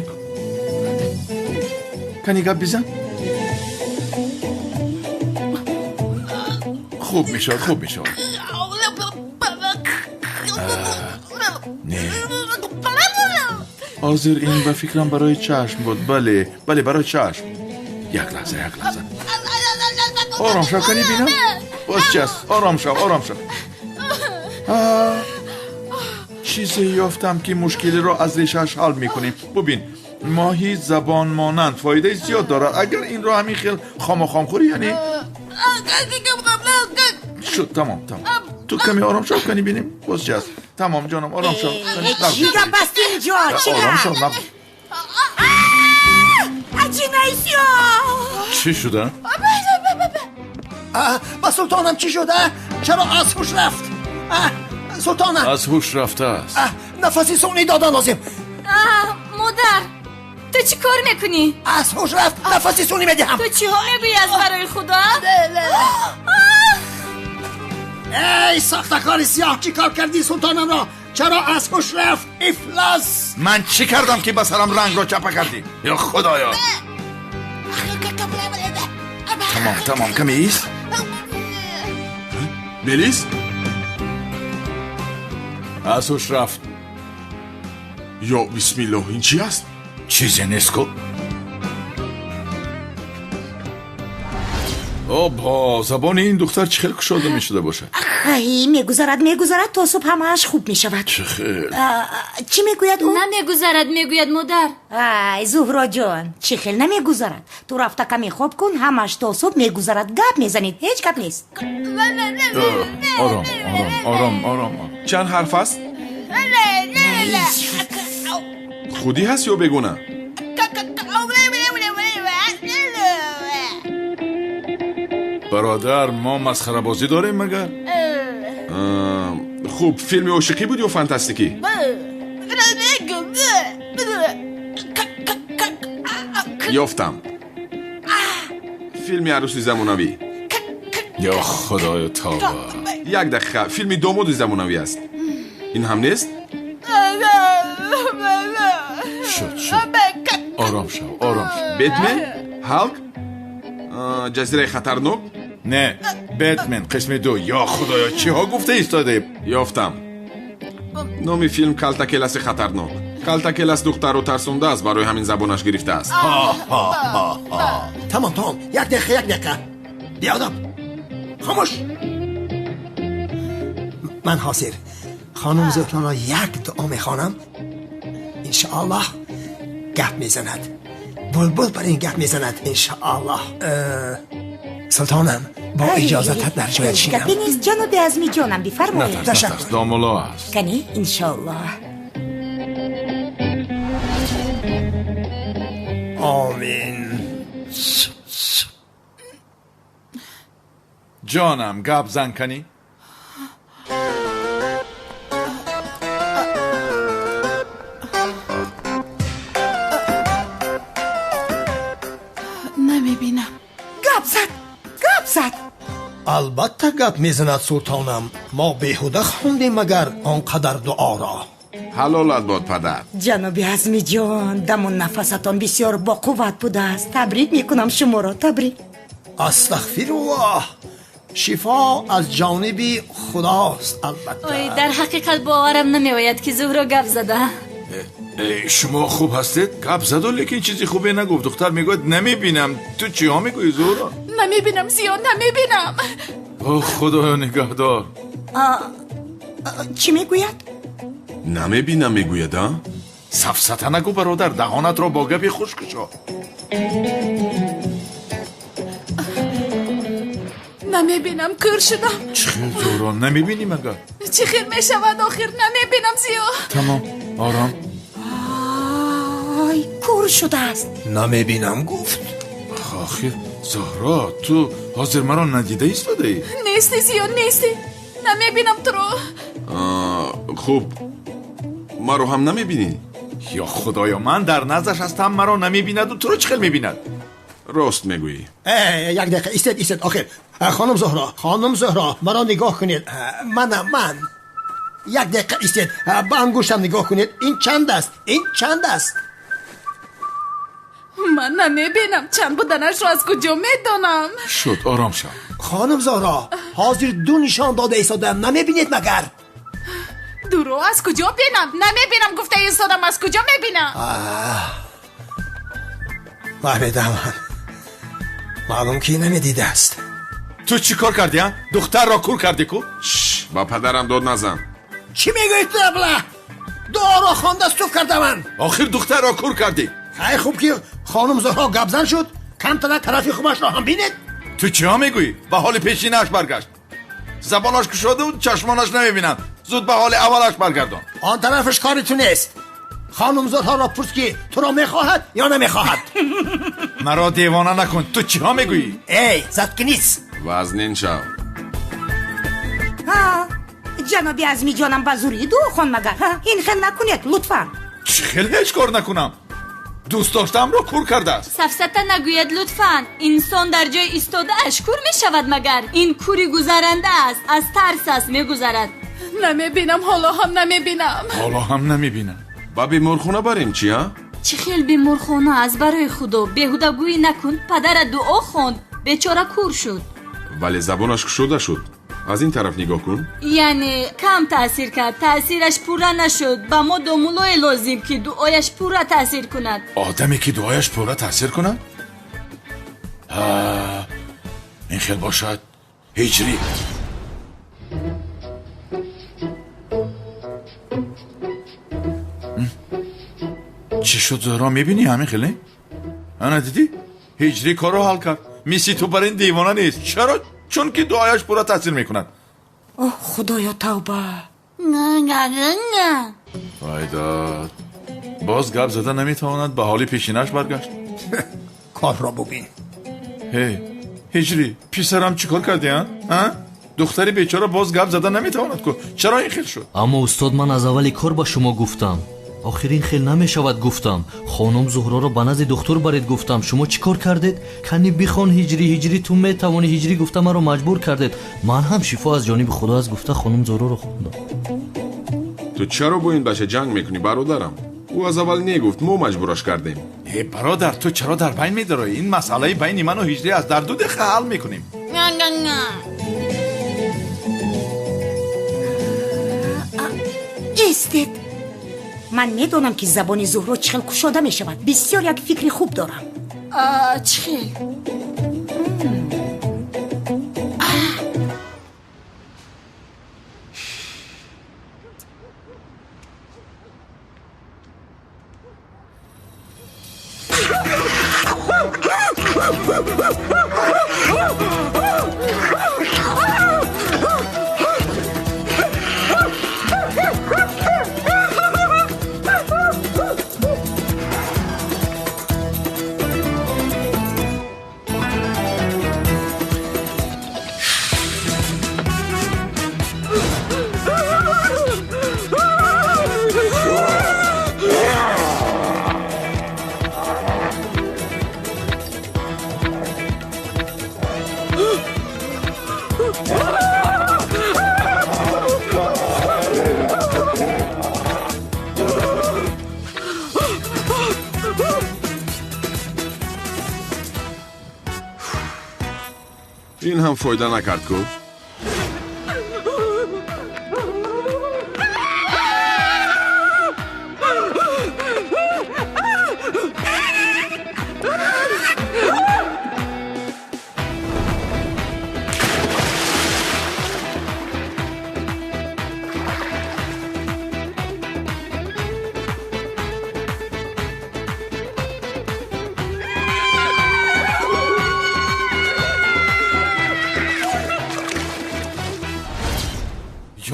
Кани гап бизан. Хуб мешавад, хуб мешавад. Не. Ҳозир ин ба фикрам барои чашм буд. Бале, бале, барои чашм. Як лаҳза, як лаҳза. Ором шав, кани бинам. Боз чи аст? Ором шав, ором шав. Чизе ёфтам ки мушкилиро аз решааш ҳал мекунем. Бубин, моҳи забон монанд фоидаи зиёд дорад. Агар инро ҳамин хел хому хом хӯрӣ, яъне шуд. Тамом, тамом. Ту каме ором шав, кани бинем боз чи аст. Тамом, ҷонам, ором шав. Чӣ гап аст инҷо? Чӣ Ором шав. гап? Аҷинаисё! Чӣ шуда? Ба султонам чӣ шуда? Чаро аз ҳуш рафт? Султонам аз ҳуш рафтааст. Нафаси сунъӣ додан лозим. Модар, ту чӣ кор мекунӣ? Аз ҳуш рафт, нафаси сунъӣ медиҳам. Ту чиҳо мегӯӣ аз барои худо? Эй сохтакори сиёҳ, чӣ кор кардӣ султонамро? Чаро аз ҳуш рафт? Ифлос! Ман чӣ кардам, ки ба сарам рангро чапа кардӣ? Ё худоё! Тамом, тамом, каме ист. Мелис аз ҳуш рафт. Ё бисмиллоҳ, ин чи аст? Чизе нест ку. Обҳо, забони ин духтар чӣ хел кушода мешуда бошад? Ай, мегузарад, мегузарад, то субҳ ҳамааш хуб мешавад. Чӣ хел? Чӣ мегӯяд ӯ? Намегузарад, мегӯяд модар. Ай, Зуҳроҷон, чӣ хел намегузарад? Ту рафта каме хоб кун, ҳамааш то субҳ мегузарад. Гап мезанед, ҳеҷ гап нест. Ором, ором, ором, ором. Чанд ҳарф аст? Худӣ ҳаст ё бегуна? Бародар, мо масхарабозӣ дорем магар? Хуб, филми ошиқӣ буд ё фантастикӣ? Ёфтам, филми арӯси замонавӣ. Ё худоё, тавба! Як дақиқа, филми домоди замонавӣ аст. Ин ҳам нест? Шуд, шуд, ором шав, ором шав. Бетмен, Ҳалк, ҷазираи хатарнок. Не, Бетмен қисми ду. Ё худоё, чиҳо гуфта истодаем? Ёфтам, номи филм Калтакеласи хатарнок. Калтакелас духтарро тарсондааст, барои ҳамин забонаш гирифтааст. Тамом, тамом, як дақиқа, як дақиқа. Биёдоб, хомӯш. Ман ҳозир хонум Зуҳроро як дуо мехонам, иншоаллоҳ гап мезанад. Булбул бар ин гап мезанад, иншоаллоҳ. Султонам, бо иҷозатат дар ҷоят шинам. Гапе нест, ҷаноби Азми ҷонам, бифармоед. Натарс, домулло аст. Кани, иншоаллоҳ. Омин. Ҷонам, гап зан, кани. Намебинам. Гап зад, гап зад. Албатта гап мезанад султонам. Мо беҳуда хондем магар он қадар дуоро? Ҳалолат бод, падар. Ҷаноби Азмиҷон, даму нафасатон бисёр боқувват будааст. Табрик мекунам шуморо, табрик. Астағфируллоҳ, шифо аз ҷониби худост, албатта. Ой, дар ҳақиқат боварам намеояд, ки Зуҳро гап зада. Шумо хуб ҳастед? Гап заду, лекин чизи хубе нагуфт. Духтар мегӯяд намебинам. Ту чиҳо мегӯӣ, Зуҳро? Намебинам, Зиё, намебинам. О худоё, нигаҳдор! Чӣ мегӯяд? Намебинам мегӯяд, а? Сафсата нагӯ, бародар, даҳонатро бо гапи хуш кушо. Намебинам, кӯр шудам. Чӣ хел, Зуҳро, намебинӣ магар? Чӣ хел мешавад охир? Намебинам, Зиё. Тамом, ором. Ай, кӯр шудааст. Намебинам гуфт. Охир, Зуҳро, ту ҳозир маро надида истодаӣ? Нестӣ, Зиё, нестӣ, намебинам туро. Хуб, маро ҳам намебинӣ? Ё худоё, ман дар наздаш ҳастам, маро намебинаду туро чӣ хел мебинад? Рост мегӯӣ. Як дақиқа, истед, истед. Охир, хонум Зуҳро, хонум Зуҳро, маро нигоҳ кунед. Манам ман. Як дақиқа истед, ба ангуштам нигоҳ кунед. Ин чанд аст? Ин чанд аст? Ман намебинам, чанд буданашро аз куҷо медонам? Шуд, ором шав. Хонум Зуҳро, ҳозир ду нишон дода истодаам, намебинед магар? Дуро аз куҷо бинам? Намебинам гуфта истодам, аз куҷо мебинам? Фаҳмидам, маълум ки намедидааст. Ту чӣ кор кардӣ, а? Духтарро кур кардӣ ку? Ба падарам дод назан. Чӣ мегӯӣ ту, абла? Дуоро хонда суф кардаман. Охир духтарро кур кардӣ. Хай, хуб ки хонум Зуҳро гапзан шуд, камтара тарафи хубашро ҳам бинед. Ту чиҳо мегӯӣ? Ба ҳоли пешинааш баргашт. Забонаш кушода чашмонаш намебинанд. Зуд ба ҳоли аввалаш баргардон. Он тарафаш кори ту нест. Хонум Зуҳроро пурс, ки туро мехоҳад ё намехоҳад. Маро девона накун. Ту чиҳо мегӯӣ? Эй, заткнись. Вазнин шав. Ҷаноби Азмиҷонам ба зурӣ дуо хон магар? Ин хел накунед, лутфан. Чӣ хел ҳеҷ кор накунам? Дӯст доштаамро кур кардааст. Сафсата нагӯяд, лутфан. Инсон дар ҷои истодааш кур мешавад магар? Ин кури гузаранда аст, аз тарс аст мегузарад. Намебинам, ҳоло ҳам намебинам. Ҳоло ҳам намебинам. Ба беморхона барем чи, а? Чӣ хел беморхона аст, барои худо? Беҳудагӯӣ накун. Падарат дуо хонд, бечора кур шуд. Вале забонаш кушода шуд. Аз ин тараф нигоҳ кун. Яъне кам таъсир кард, таъсираш пурра нашуд. Ба мо домулое лозим, ки дуояш пурра таъсир кунад. Одаме ки дуояш пурра таъсир кунад? Ин хел бошад, ҳиҷрӣ. Чӣ шуд, Зуҳро? Мебинӣ ҳамин хеле? Ана дидӣ? Ҳиҷрӣ корро ҳал кард. Мисли ту бар ин девона нест. Чаро? Чунки дуояш пурра таъсир мекунад. Оҳ, худоё, тавба. Вайдод, боз гап зада наметавонад, ба ҳоли пешинаш баргашт. Корро бубин. Ҳей, ҳиҷрӣ, писарам, чӣ кор кардӣ, а? Духтари бечора боз гап зада наметавонад ку. Чаро ин хел шуд? Аммо устод, ман аз аввали кор ба шумо гуфтам. Охир ин хел намешавад гуфтам. Хонум Зуҳроро ба назди духтур баред гуфтам. Шумо чӣ кор кардед? Кани бихон ҳиҷрӣ, ҳиҷрӣ, ту метавонӣ, ҳиҷрӣ гуфта маро маҷбур кардед. Ман ҳам шифо аз ҷониби худо аст гуфта хонум Зуҳроро хондам. Ту чаро бо ин бача ҷанг мекунӣ, бародарам? Ӯ аз аввал негуфт, мо маҷбураш кардем. Э бародар, ту чаро дар байн медароӣ? Ин масъалаи байни ману ҳиҷрӣ аст, дар 2 дақиқа ҳал мекунем. Истед. Ман медонам, ки забони Зуҳро чӣ хел кушода мешавад. Бисёр як фикри хуб дорам. Чӣ хел? Ин ҳам фойда накард ку?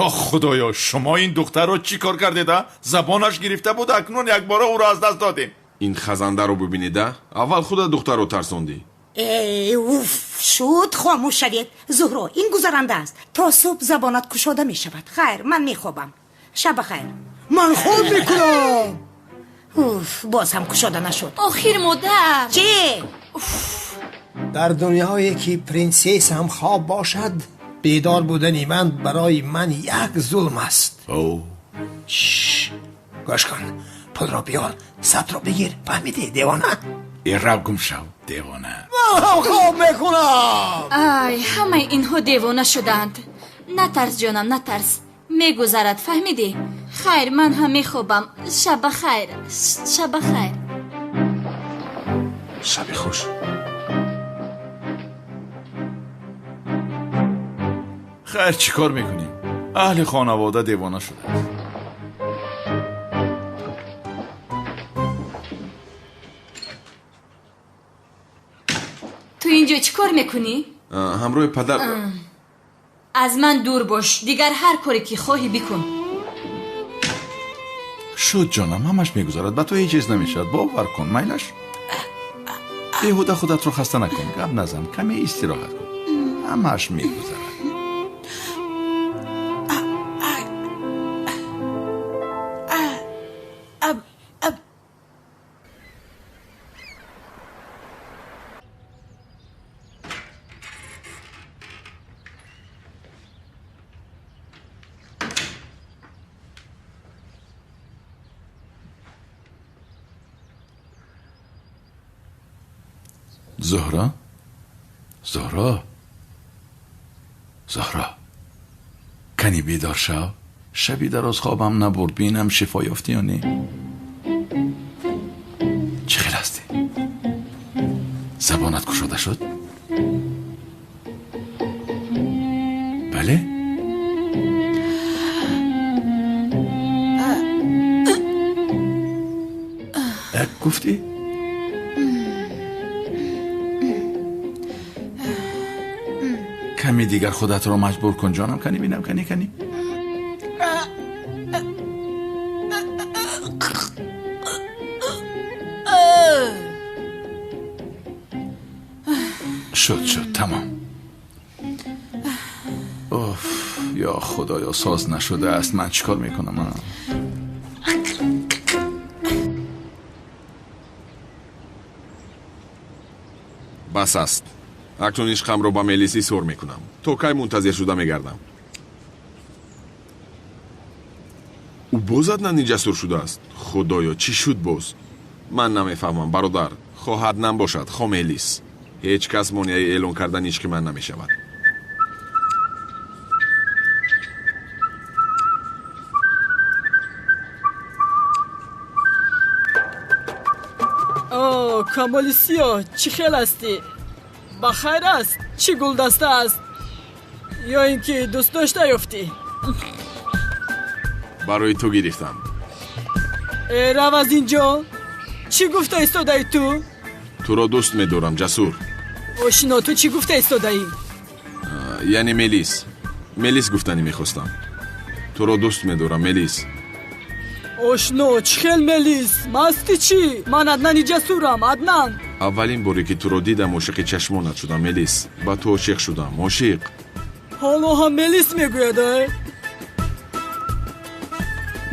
Ё худоё, шумо ин духтарро чӣ кор кардед, а? Забонаш гирифта буд, акнун якбора ӯро аз даст додем. Ин хазандаро бубинед, а? Аввал худа духтарро тарсондӣ. Э, уф, шуд, хомӯш шавед. Зуҳро, ин гузаранда аст. То субҳ забонат кушода мешавад. Хайр, ман мехобам. Шаб бахайр. Ман хоб мекунам. Уф, боз ҳам кушода нашуд. Охир модар. Чӣ? Дар дунёе ки принсесса ҳам хоб бошад, бедор будани ман барои ман як зулм аст. Гӯш кун, пулро биёр, сабтро бигир. Фаҳмидӣ, девона? Ираб гум шав, девона. Ман ҳам хоб мекунам. Ай, ҳамаи инҳо девона шудаанд. Натарс, ҷонам, натарс. Мегузарад, фаҳмидӣ? Хайр, ман ҳам мехобам. Шаб бахайр, шаб бахайр. Шаби хуш. Хайр, чӣ кор мекунем? Аҳли хонавода девона шудааст. Ту инҷо чӣ кор мекунӣ? Ҳамроҳи падар. Аз ман дур бош, дигар ҳар коре ки хоҳӣ бикун. Шуд, ҷонам, ҳамаш мегузарад, ба ту ҳеҷ чиз намешавад, бовар кун, майлаш. Беҳуда худатро хаста накун, гап назан, каме истироҳат кун, ҳамаш мегузарад. Зуҳро, Зуҳро, Зуҳро, кани бедор шав. Шаби дароз хобам набурд, бинам шифо ёфтӣ ё не. Чӣ хел ҳастӣ? Забонат кушода шуд? Бале? Як гуфтӣ? Ками дигар худатро маҷбур кун, ҷонам, кани бинам, кани, кани. Шуд, шуд, тамом. Уф, ё худоё, соз нашудааст, ман чӣ кор мекунам? Бас аст. Акнун ишқамро ба Мелис изҳор мекунам. То кай мунтазир шуда мегардам? Ӯ боз Аднани ҷасур шудааст. Худоё, чӣ шуд боз? Ман намефаҳмам, бародар. Хоҳ Аднан бошад, хоҳ Мелис. Ҳеҷ кас монеаи эълон кардани ишқи ман намешавад. О, Камоли сиёҳ, чӣ хел ҳастӣ? Ба хайр аст? Чӣ гулдаста аст? Ё ин ки дӯст дошта ёфтӣ? Барои ту гирифтам. Э, рав аз ин ҷо! Чӣ гуфта истодаӣ ту? Туро дӯст медорам, ҷасур. Ошино, ту чӣ гуфта истодаӣ? Яъне Мелис. Мелис гуфтанӣ мехостам. Туро дӯст медорам, Мелис. Ошно, чӣ хел Мелис? Масти чӣ? Ман Аднани ҷасурам, Аднан. Аввалин боре ки туро дидам, ошиқи чашмонат шудам, Мелис. Ба ту ошиқ шудам, ошиқ. Ҳоло ҳам Мелис мегӯяд, э?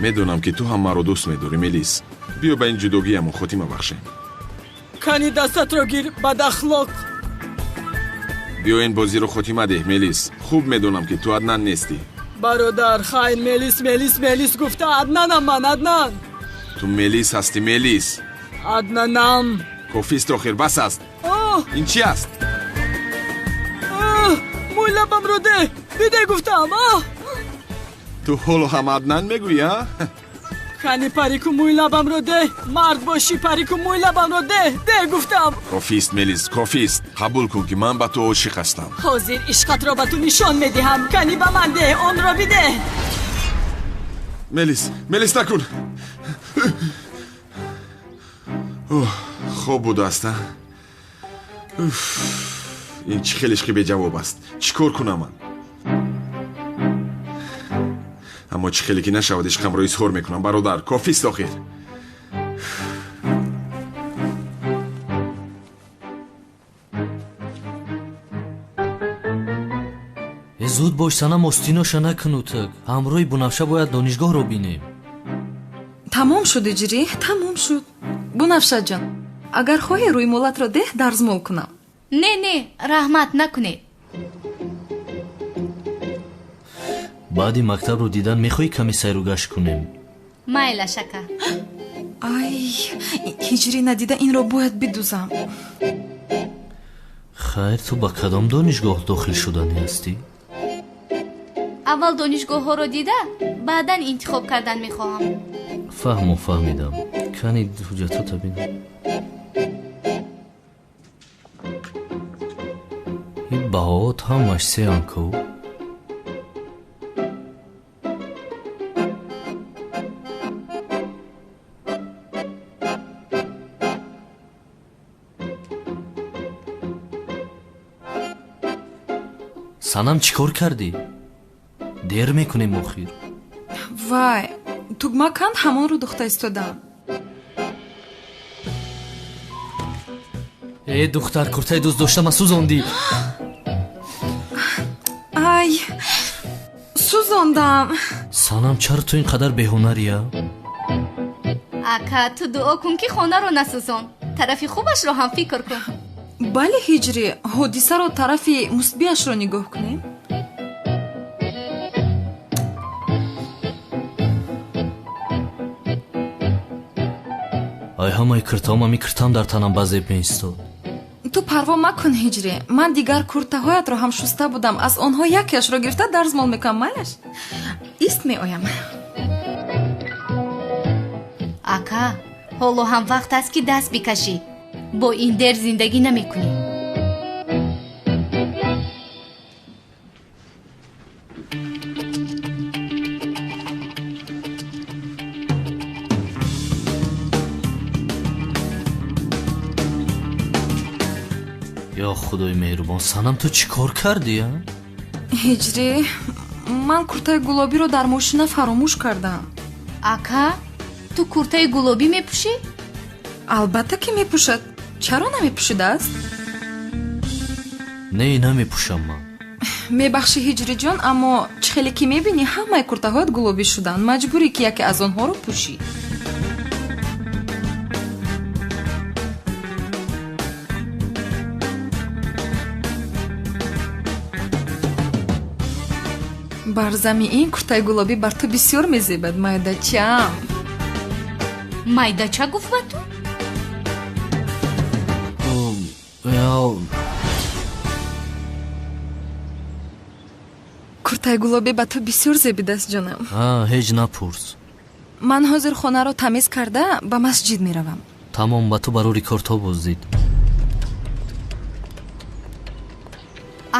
Медонам ки ту ҳам маро дӯст медорӣ, Мелис. Биё ба ин ҷудогиямон хотима бахшем. Кани дастатро гир, бадахлоқ. Биё ин бозиро хотима деҳ, Мелис. Хуб медонам ки ту Аднан нестӣ. Бародар, хайр, Мелис, Мелис, Мелис гуфта Аднанам ман, Аднан. Ту Мелис ҳастӣ, Мелис. Аднанам. Кофист, охир, бас аст. Ин чӣ аст? Мӯй лабамро деҳ, бидеҳ гуфтам. Ту ҳоло ҳам Аднан мегӯӣ, а? Кани парику мӯй лабамро деҳ, мард бошӣ, парику мӯй лабамро деҳ, деҳ гуфтам. Кофист, Мелис, кофист. Қабул кун ки ман ба ту ошиқ ҳастам. Ҳозир ишқатро ба ту нишон медиҳам. Кани ба ман деҳ, онро бидеҳ. Мелис, Мелис, накун. Хоб будааст, а? Ин чӣ хел ишқи беҷавоб аст? Чӣ кор кунам ман? Аммо чӣ хеле ки нашавад, ишқамро изҳор мекунам, бародар. Кофист, охир. Э, зуд бош, санам, остиноша накуну так. Ҳамроҳи Бунафша бояд донишгоҳро бинем. Тамом шуд, иҷрӣ, тамом шуд. Бунафшаҷон, агар хоҳӣ рӯймолатро деҳ, дарзмол кунам. Не, не, раҳмат, накунед. Баъди мактабро дидан мехоҳӣ каме сайру гашт кунем? Майлаш, ака. Ай, ҳиҷрӣ надида инро бояд бидузам. Хайр, ту ба кадом донишгоҳ дохил шуданӣ ҳастӣ? Аввал донишгоҳҳоро дида, баъдан интихоб кардан мехоҳам. Фаҳмо, фаҳмидам. Кани ҳуҷҷатота бинам. Ин баҳоот ҳамаш сеан ку. Санам, чӣ кор кардӣ? Дер мекунем охир. Вай, тугма канд, ҳамонро духта истодам. Э, духтар, куртаи дӯст доштама сӯзондӣ. Ай, сӯзондам. Санам, чаро ту ин қадар беҳунария? Ака, ту дуо кун, ки хонаро насӯзон. Тарафи хубашро ҳам фикр кун. Бале, Ҳиҷрӣ, ҳодисаро тарафи мусбиашро нигоҳ кунем. Ай, ҳамаи киртаом, ами киртам дар танам ба зеб меистод. Ту парво макун, Ҳиҷрӣ, ман дигар куртаҳоятро ҳам шуста будам, аз онҳо якеашро гирифта дарзмол мекунам. Майлаш, ист, меоям. Ака, ҳоло ҳам вақт аст, ки даст бикашӣ. Бо ин дер зиндагӣ намекунӣ. Ё худои меҳрубон, Санам, ту чӣ кор кардӣ, а? Ҳиҷрӣ, ман куртаи гулобиро дар мошина фаромӯш кардам. Ака, ту куртаи гулобӣ мепӯшӣ? Албатта, ки мепӯшад. Чаро намепӯшидааст? Не, намепӯшам ман. Мебахшӣ, Ҳиҷриҷон, аммо чӣ хеле ки мебинӣ, ҳамаи куртаҳоят гулобӣ шуданд. Маҷбурӣ, ки яке аз онҳоро пӯшӣ. Бар зами ин куртаи гулобӣ бар ту бисёр мезебад, майдачам. Майдача гуфт ба ту? Куртаи гулобӣ ба ту бисёр зебидааст, ҷонам. Ҳеҷ напурс. Ман ҳозир хонаро тамиз карда ба масҷид меравам. Тамом, ба ту барори корто боздид.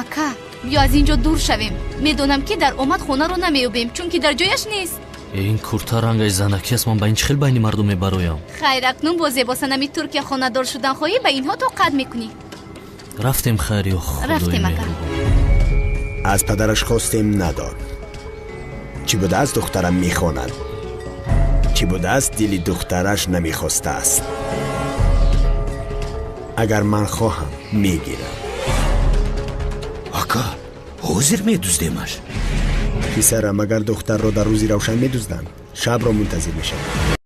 Ака, биё аз ин ҷо дур шавем. Медонам, ки дар омад хонаро намеёбем, чунки дар ҷояш нест. Ин курта рангаш занакӣ аст, ман ба ин чӣ хел байни мардум мебароям? Хайр, акнун бо зебосанами Туркия хонадор шудан хоҳӣ, ба инҳо тоқат мекунӣ. Рафтем, хайр, ё худои Рафтем, ака. меҳрубон. Аз падараш хостем, надод. Чӣ будааст, духтарам мехонад. Чӣ будааст, дили духтараш намехостааст. Агар ман хоҳам, мегирам. Ака, ҳозир медуздемаш. Писарам, агар духтарро дар рӯзи равшан медузданд, шабро мунтазир мешаванд.